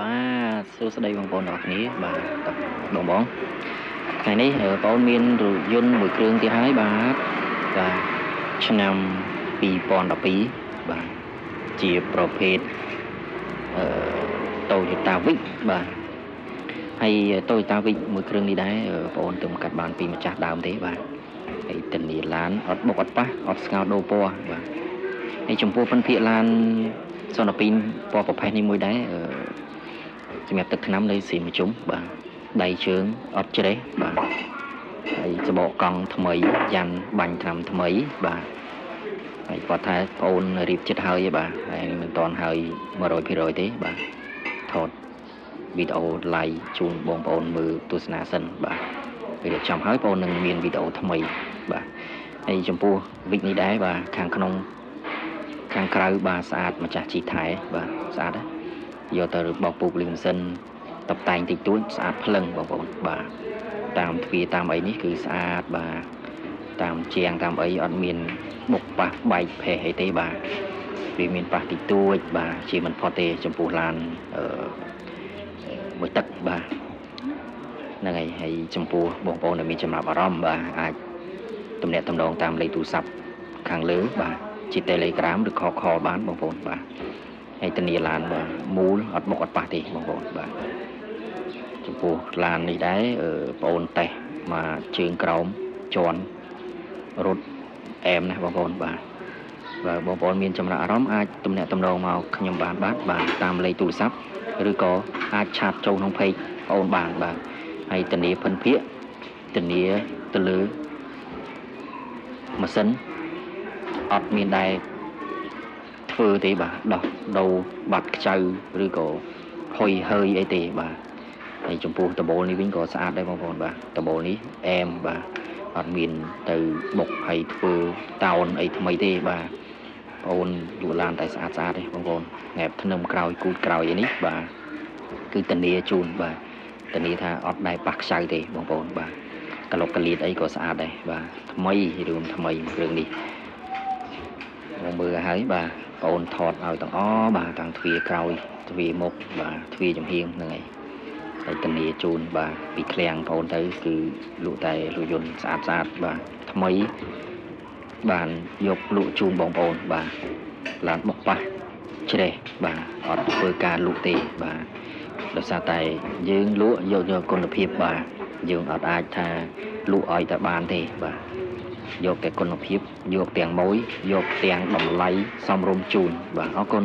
បាទសួស្តីបងប្អូនទាំងអស់គ្នាបាទបងបងថ្ងៃនេះបងប្អូនមានរថយន្តមួយគ្រឿងទៀតហើយបាទបាទឆ្នាំ2012បាទជាប្រភេទToyota Wish បាទហើយ Toyota Wish មួយគ្រឿងនេះដែរបងប្អូនទើបកាត់បានពីម្ចាស់ដើមទេបាទហើយធានាឡានអត់បុកអត់ប៉ះអត់ស្ងោដូរពណ៌បាទហើយចំពោះពិនភាកឡាន02ពណ៌ប្រផេះនេះមួយដែរសម្រាប់ទឹកថ្នាំនៃស៊ីមជុំបាទដៃជើងអត់ច្រេះបាទហើយសបកកង់ថ្មីយ៉ាន់បាញ់ថ្នាំថ្មីបាទហើយគាត់ថាប្អូនរៀបចិត្តហើយឯបាទហើយមិនតាន់ហើយ 100% ទេបាទថតវីដេអូ live ជូនបងប្អូនមើលទស្សនាសិនបាទពេលរៀបចំហើយបងប្អូននឹងមានវីដេអូថ្មីបាទហើយចំពោះវិចនេះដែរបាទខាងក្នុងខាងក្រៅបាទស្អាតម្ចាស់ជីថែបាទស្អាតណាយកទៅបោកពូកលីម៉ាស៊ីនតបតែងតិចតួចស្អាតភ្លឹងបងប្អូនបាទតាមទ្វារតាមអីនេះគឺស្អាតបាទតាមជាងតាមអីអត់មានបុកប៉ះបែកផេះអីទេបាទវាមានប៉ះតិចតួចបាទជាមិនផុតទេចំពោះឡានមួយទឹកបាទហ្នឹងហើយហើយចំពោះបងប្អូនដែលមានចំណាប់អារម្មណ៍បាទអាចទំនាក់ទំនងតាមលេខទូរស័ព្ទខាងលើបាទជា Telegram ឬ call បានបងប្អូនបាទហើយធានាឡានបាទមូលអត់បុកអត់ប៉ះទេបងប្អូនបាទចំពោះឡាននេះដែរបងអូនតេស្តមកជើងក្រោមជន់រត់អែមណាស់បងប្អូនបាទបើបងប្អូនមានចំណាប់អារម្មណ៍អាចទំនាក់ទំនងមកខ្ញុំបានបាទតាមលេខទូរស័ព្ទឬក៏អាចឆាតចូលក្នុង page បងអូនបានបាទហើយធានាភិនភាកធានាទៅលើម៉ាស៊ីនអត់មានដែរធ្វើទេបាទដោះដូរបាត់ខ្ចៅឬក៏ហុយហើយអីទេបាទហើយចំពោះដបូលនេះវិញក៏ស្អាតដែរបងប្អូនបាទដបូលនេះអែមបាទអត់មានទៅបុកហើយធ្វើតោនអីថ្មីទេបាទបងអូនលក់ឡានតែស្អាតស្អាតទេបងប្អូនងែបធ្នឹមក្រោយគូតក្រោយអីនេះបាទគឺធានាជូនបាទធានាថាអត់ដែរប៉ះខ្ចៅទេបងប្អូនបាទក្លុកកលៀតអីក៏ស្អាតដែរបាទថ្មីរួមថ្មីគ្រឿងនេះមកមើលហើយបាទបងអូនថតឲ្យទាំងអស់បាទទាំងទ្វារក្រោយទ្វារមុខបាទទ្វារចំហៀងហ្នឹងហើយហើយធានាជូនបាទពីឃ្លាំងបងអូនទៅគឺលក់តែរថយន្តស្អាតស្អាតបាទថ្មីបានយកលក់ជូនបងប្អូនបាទឡានបុកប៉ះច្រេះបាទអត់ធ្វើការលក់ទេបាទដោយសារតែយើងលក់យកគុណភាពបាទយើងអត់អាចថាលក់ឲ្យតែបានទេបាទយកតែគុណភាពយកទាំងម៉ួយយកទាំងតម្លៃសមរម្យជូនបាទអរគុណ។